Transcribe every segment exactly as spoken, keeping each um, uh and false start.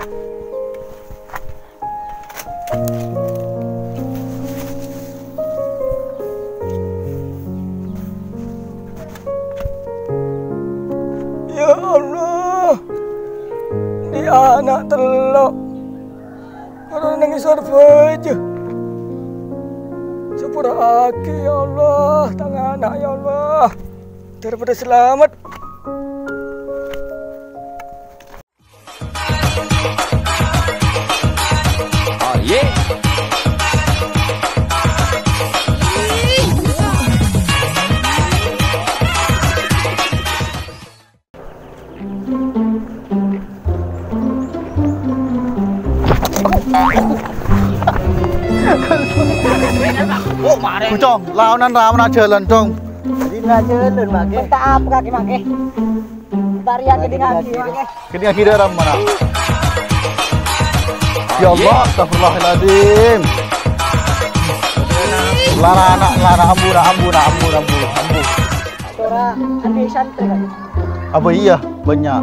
Ya Allah, di anak tello'. Ora neng isor baju. Sepura'agi, ya Allah, tang ana', ya Allah. Daripada selamat. Cong, laonan ramana jalan, Cong. Dina jalan, Mak. Entah apa kaki, Mak. Tarian kedingagi, Mak. Kedingagi dalam mana? Ya Allah, astagfirullahaladzim. Lara anak, lara ambu, na, ambu, na, ambu, na, ambu, ambu. Tora andi santri kan? Apa iya? Banyak.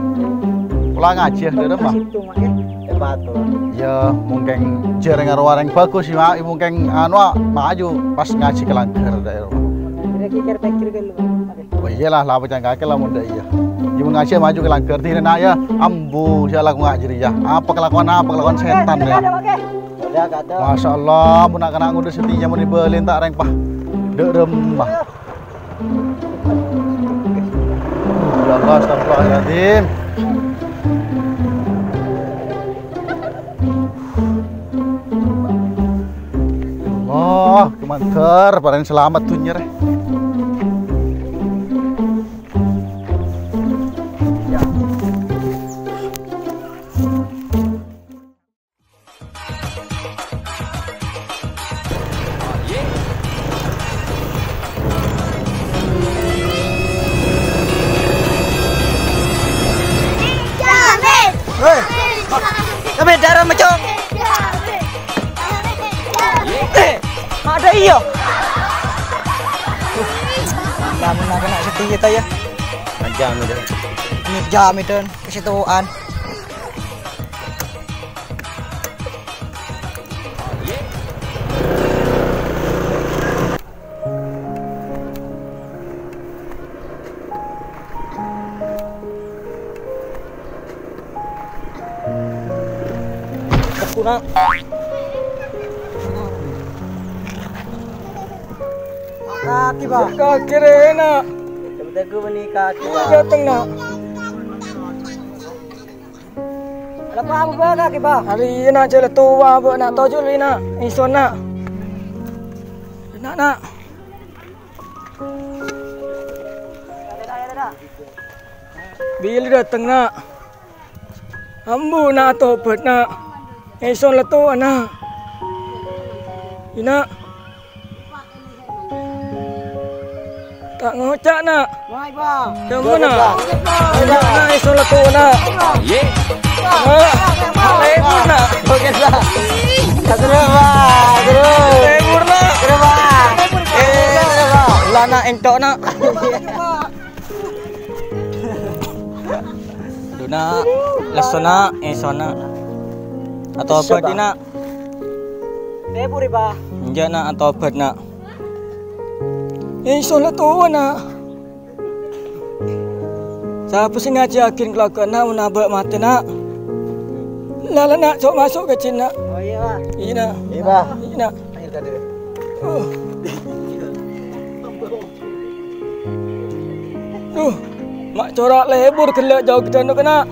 Pulang aja, dâ' remma. Situ, Mak, ya? Eh, betul. Ya, mungkin jarang karo orèng bagus sih, Mak. Mungkin, anu, ah, maju pas ngaji ke langgar, dâ' remma. Kira-kira pikir dulu, Mak. Oh, iyalah, la pècang kakè la mon dâ' iyâ. Iyâ, mon ngaji maju ke langgar, dina, Nak, ya. Ambu, sè la ko nga' jârèya. Apa kelakuan, apa kelakuan sètan, ya? Masya Allah, mon na'-kana' ngodâ sè dhiyâ mon èbâli enta' rèng, pa. Dâ' remma. Ya Allah, astagfirullahaladzim. Allah, kemandhâr, parèng salamet dhunnya, rè. Hei, kami darah mecong. Eh, ada iya. Lamun kena sedih kita ya. Jam itu. Ini jam itu, kasih tuan. Tekuna. Kaki, Pak. Kaki, Rena. Coba teguh nih kaki, Pak. Dateng, Nak. Lapa apa kaki, Pak? Hari ini, Nak, jala tua, Pak, Nak, tojul ini, Nak. Ison, Nak. Nak, Nak. Bilâ dâteng, Na'? Ambu, Na', atobat, Na'. Èson la towa, Na'. Ina'. Ta' ngoca', Na'. Mai, Bang. Jâmma, Na'. Mai, Bang. Na', èson la towa, Na'. Iyâ. Na'. Lebur, Na'. Oke, Bang. Terus, Bang. Terus. Lebur, Na'. Terus, Bang. Eh, terus, Bang. La, Na', ènto', Na'. Duna, lessona, èsona. Atobat, Ina'. Lebur, Bang. Enjâ', Na', atobat, Na'. Èson la towa, Na'. Sapa sè ngajhiyâghin kalagghâ'na mon abâ' matè, Na'? Lala, Na', so' maso' ka jhâ', Na'. Oh, iyâ, Bang. Iyâ, Na'. Iyâ, Bang. Iyâ, Na'. Ayo, Kak Dewi. Oh. Duh, ma' cora' lebur ghellâ' jhâ' ghâdhânna, Na'.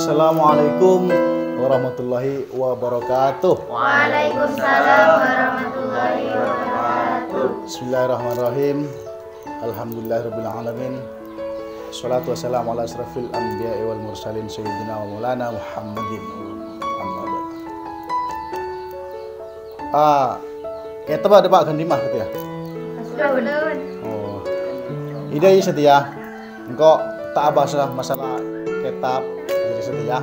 Assalamualaikum warahmatullahi wabarakatuh. Waalaikumsalam warahmatullahi wabarakatuh. Bismillahirrahmanirrahim. Alhamdulillahirabbil alamin. Wassalatu wassalamu ala asyrafil anbiya'i wal mursalin sayyidina wa maulana Muhammadin. Amma ba'd. Ah, kètab bâdâ, Pak, ghân dimma satèya? Oh. Ida, iyâ, satèya. Engko' ta' abahasa masalah kètab, satèya.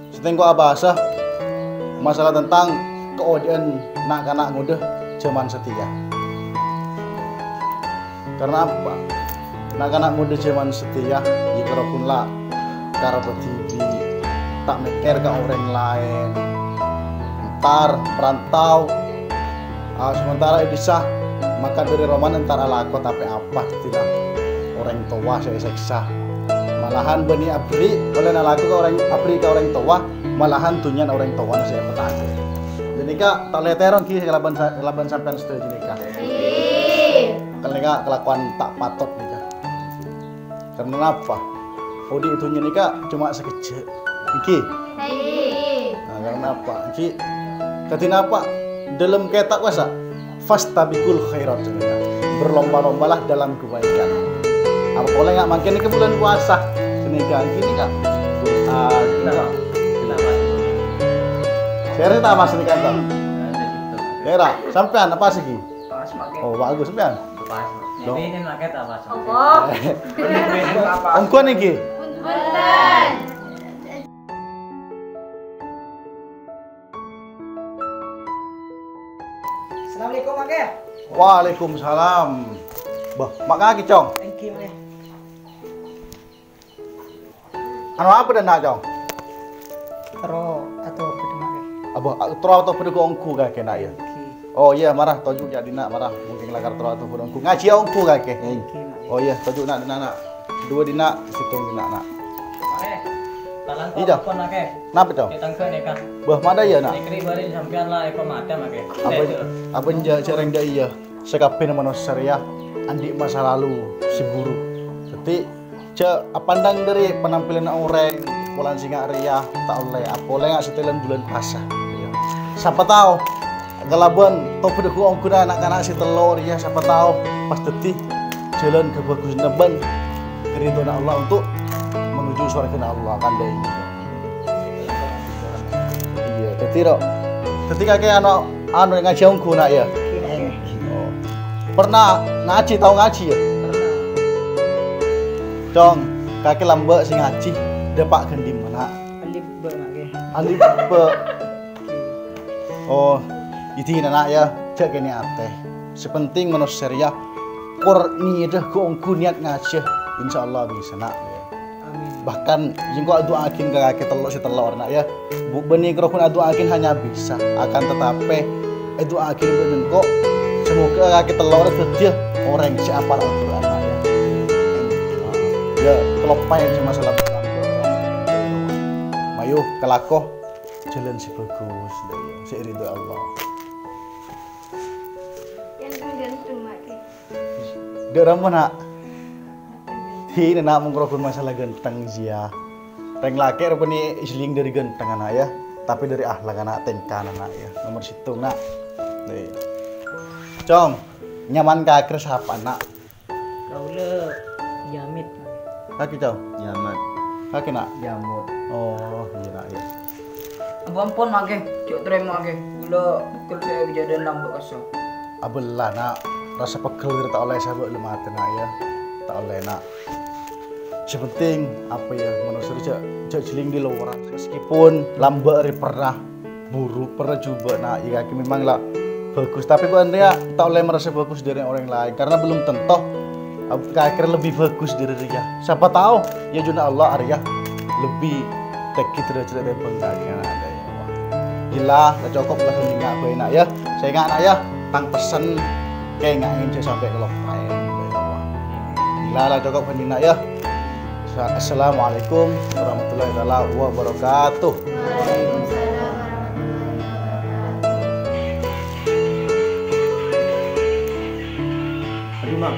Satèya engko' abahasa masalah tentang kaoḍi'ân na'-kana' ngodâ jhâman satèya. Karena apa? Na'-kana' ngodâ jhâman satèya, iyâ, karo pon la karep dhibi', ta' mèkkèr ka orèng laèn. Entar merantau, ah, sementara è dissa, maka ḍâri romana entar alako tapè apa, dhâddhina orèng towa sè èsèksa. Malahan bânnè aberri', ollè nalako ka orèng, aberri' ka orèng towa, malahan dhunnyana orèng towana sè èpataghi. Ghânèka ta' ollè tèrong ghi kalabân sa-, kalabân sampèyan sadhâjâ nèka. Ghâllu nèka kalakowan ta' patot nèka. Karena napa? Oḍi' è dhunnya nèka coma sakejjhâ'. Èngghi? Èngghi. Nah, karena apa? Èngghi, kadhi napa? Ḍâlem kètab puasa, "Fastabiqul khairat," jenengan. "Berlomba-lombalah dalam kebaikan." Apa polè nga' mangkèn nèka bulân puasa. Jenengan èngghi nèka. Ah, nèka. Sèrè ta' pas nèka, ta'? Sèrè, sampèyan apa sih? Pas, Pak. Oh, bagus, sampèyan. Pas. Dong. Ini, ini pakai tak pas. Apa? Ini, ini apa? Ongghuwân nèka. Punten. Assalamualaikum, Mak Kè. Waalaikumsalam. Bâh, Mak Kè, Cong. Èngghi, Mak Kè. Anu apa ḍâ', Cong? Terro atobâdâ, Mak Kè. Apa, terro atobâdâ ongghu kakè, Nak, yâ? Èngghi. Oh, iyâ, mara toju' yâ, ḍinna', mara. Mungkin lakar terro atobâdâ ongghu. Ngajhi ongghu kakè. Èngghi, Mak Kè. Oh, iyâ, toju' Nak, ḍinna', Nak. Ḍuwâ' ḍinna', sèttong ḍinna', Nak. Mak Kè, talan Iyâ, Cong. Telepon, Mak Kè. Napa, Cong? Kè tangghâ nèka. Bâh, maḍâ yâ, Nak? Nèkri bâri' sampèyan la èko matè, Mak Kè. Apa, apa jhâ' jhâ' rèng ḍâ' iyâ? Sakabbhiyânna manossa rèya anḍi' masa lalu sè buruk. Dhâddhi, jhâ' apandang ḍâri penampilanna orèng, polana sènga' rèya ta' ollè, apolè nga' satèyan bulân puasa. Sapa tao, kalabân tobâdâ ghu-ongghuna na'-kana' sè tello' rèya, sapa tao pas dhâddhi jhâlân kabhâghusânna bân karidhoanna Allah untuk menuju sowarghâna Allah, kan ḍâ' iyâ. Iyâ, dhâddhi, ro. Dhâddhi kakè anu, anu ngajhi ongghu, Nak, yâ? Oh. Pernah ngajhi, tao ngajhi, yâ? Cong, kakè lambâ' sè ngajhi, ḍâpa' ghân ḍimma, Nak? Alif ba, Mak, yâ. Alif ba. Oh, ḍinna', Nak, yâ, jhâ' kènè' atè. Sè penting manossa rèya kor nèyadhâ ghu-ongghu niyat ngajhi, insyaallah bisa, Nak. Amin. Bahkan, sèngko' adu'aaghin ka kakè tello' sè tello' rèya, Nak, yâ. Bu-, bânnè karo pon adu'aaghin hanya bisa, akan tetapi adu'aaghin bân engko', semoga kakè tello' rèya dhâddhiyâ orèng sè apal Al-Qur'an, Nak, yâ. Yâ, kaloppaè sè masalah. Mayu, kalako jhâlân sè bhâghus, sè ridho Allah. Ganteng-ganteng, Mak, Kè. Ḍâ' ramma, Nak. Ḍinna', Nak, mon karo pon masalah ganteng, iyâ. Rèng lakè' rupana èsellèng ḍâri ganteng, Nak, yâ. Tapè ḍâri akhlak, Nak, tèngkana, Nak, yâ. Nomor sèttong, Nak. Nih. Cong, nyamana kakè sapa, Nak? Kaulâ Jamit, Mak. Kakè, Cong? Jamat. Kakè, Nak? Jamut. Oh, iyâ, Nak, yâ. Ampon, Mak, Kè. Jhâ' tarèma, Kè. Kaulâ pegghel sè kabhâjâdhân lambâ' kassa'. Abâlâ, Nak. Rassa pegghel ghâr ta' ollè sabâ' lem atè, Nak, yâ. Ta' ollè, Nak. Sè penting, apa, yâ, manossa jhâ', jhâ' jhellèng ḍâri lowar. Meskipun lambâ' rè perra buruk, perra jhubâ', Nak, yâ, kakè memang la bhâghus. Tapè bâ'na rèya ta' ollè merasa bhâghus ḍâri orèng laèn, karena belum tentu ab-, kakè lebbi bhâghus ḍâri rèya. Sapa tao, yâ, jhuna Allah arèya lebbi tèngghi derajat tèmbhâng kakè, Nak. Ghellâ', la cokop la ghellâ' bhâi, Nak, yâ. Sènga', Nak, yâ, tang pessen, kènga'è jhâ' sampè' kaloppaè. Ghellâ', la cokop ghâni, Nak, yâ. Sa-, Assalamualaikum warahmatullahi taala wabarakatuh. Waalaikumsalam warahmatullahi wabarakatuh. Aduh, Mak.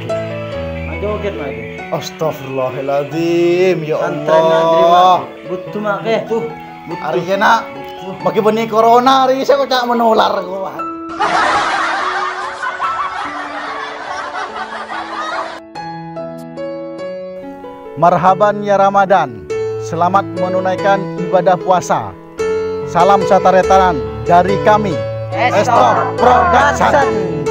Mak, Joget, Mak. Astagfirullahaladzim, ya Allah. Buttu, Mak, ke. Tuh, buttu. Arèya, Nak. Buttu. Bagi bânnè corona, arèya sè kocak menular, kok. Marhaban ya Ramadan. Selamat menunaikan ibadah puasa. Salam sataretanan dari kami, Esto Production.